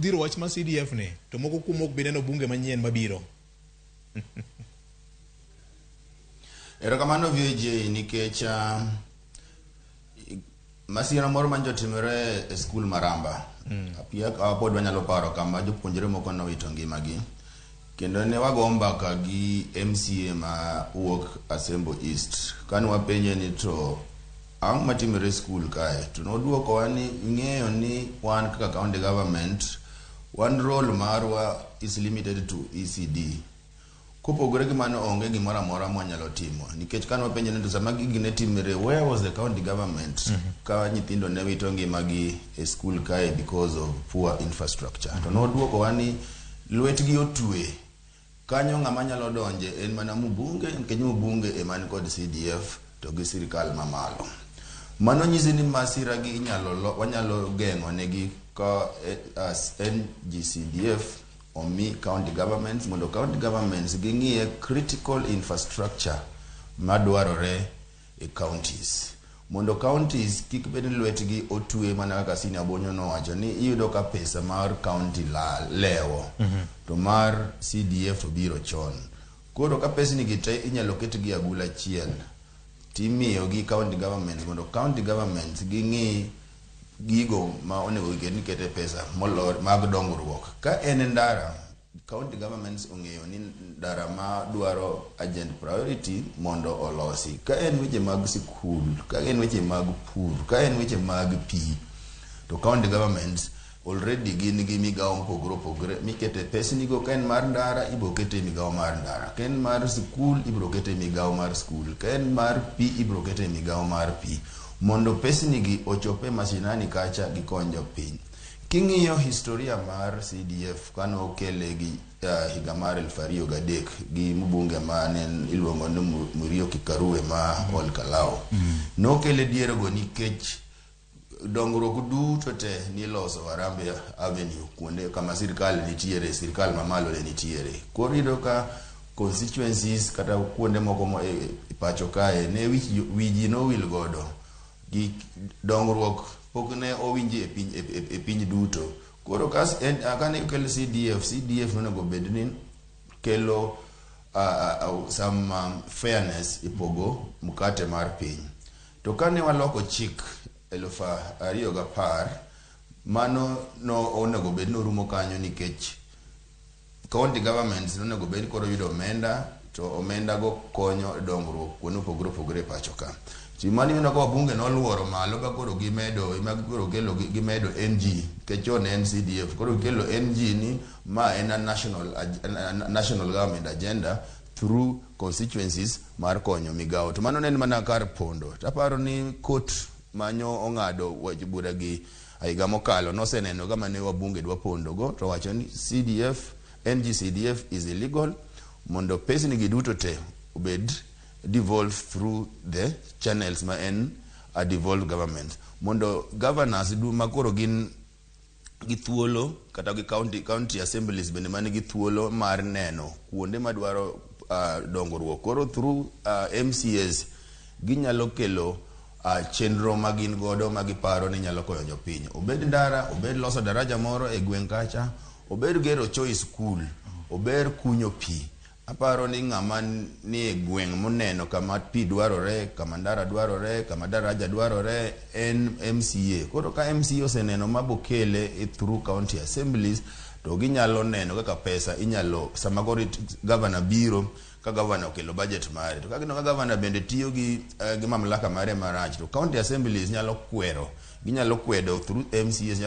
dhiro wach mar CDF ni to moko kuom ok bi neno bunge manyien mabiro. Erokamano VJ nikech masira moro manjo timore e skul Maramba. Apiya ka pod wanyalo paro kama jopuonjre moko nowito ngimagi. Kendo ne wago mbaka gi MCA ma wuok Asembo East. Kane wapenje ni to ang'o matimore e skul kae, to noduokowa ni ing'eyo ni wan kaka county government wan role marwa is limited to ECD. Kopogore gi mano onge gimoro amora mwanyalo timo nikech kane wapenjo ni to sama gigi ne timore where was the county government ka nyithindo ne wito ngimagi e skul kae because of poor infrastructure to noduokowa ni lwetgi otwe kanyo ng'ama nyalo donje en mana mbunge nikech mbunge ema ni kod CDF to gi sirikal mamalo mano nyisi ni masira gi inyalo lo, wanyalo geng'o negi ka as NGCDF omi county governments mondo county governments ging'iye critical infrastructure madwarore e counties mondo counties kik bed ni lwetgi otwe mana kaka Senior Bonyo nowacho ni iyudo ka pesa mar county lal lewo to mar CDF to biro chon koro ka pesni gi te inyalo ketgi e agula achiel timiyo gi county governments mondo county governments ging'i gigo ma onego giket ni kete pesa molor mag dongruok ka en ndara county governments ong'eyo ni ndara ma dwaro urgent priority mondo olosi ka en weche mag sikul ka en weche mag pur ka en weche mag pi to county governments already gin gi migawo mopogore opogore mikete pesnigo ka en mar ndara ibiro kete e migawo mar ndara ka en mar sikul ibiro kete e migawo mar skul ka en mar pi ibiro kete e migawo mar pi mondo pesnigi ochop e mashinani kacha gikony jopiny king'iyo historia mar CDF kane okele gi higa mar 2003 gi mbunge mane iluongo ni Muriuki Karue ma Ol Kalou nokele dierego nikech dongruok duto te niloso Harambee Avenue kuonde kama sirikal nitiere sirikal mamalo ne nitiere koro iyudo ka constituencies kata kuonde moko e pacho kae ne wi ji nowil godo gi dongruok pok ne owinji e piny duto koro kane okel CDF CDF nonego bed ni kelo some fairness e pogo mkate mar piny to kane waloko chik 2010 mano no onego bed ni orumo kanyo nikech county governments nonego bed koro yudo omenda to omenda go konyo dongruok kuonde mopogore opogore e pacho ka to mano ineno ka wabunge noluoro malo ba koro gimedo ema koro kelo gimedo NG nikech chon ne en CDF koro gikelo NG ni ma en a national government agenda through constituencies mar konyo migawo to mano ne en mana kar pondo to aparo ni court manyo ong'ado wach bura gi higa mokalo noseneno kama ne wabunge dwa pondo go to wacho ni CDF NGCDF is illegal mondo pesni gi duto te obed devolved through the channels ma en a devolved government mondo governors du makoro gin gi thuolo kata gi county assemblies bende man gi thuolo mar neno kuonde madwaro dongruok koro through MCAs ginyalo kelo chenro ma gin godo ma giparo ni nyalo konyo jopiny obed ndara obed loso daraja moro e gweng' kacha obed gero choo e skul obed kunyo pi aparo ni ng'ama nie gweng' moneno kama pi dwarore kama ndara dwarore kama daraja dwarore en MCA koro ka MCA oseneno ma bokele e through county assemblies to ginyalo neno kaka pesa inyalo sama koro governor biro ka governor okelo budget mare to ka gineno ka governor bende tiyo gi mamlaka mare marach to county assemblies nyalo kwero ginyalo kwedo through MCAs.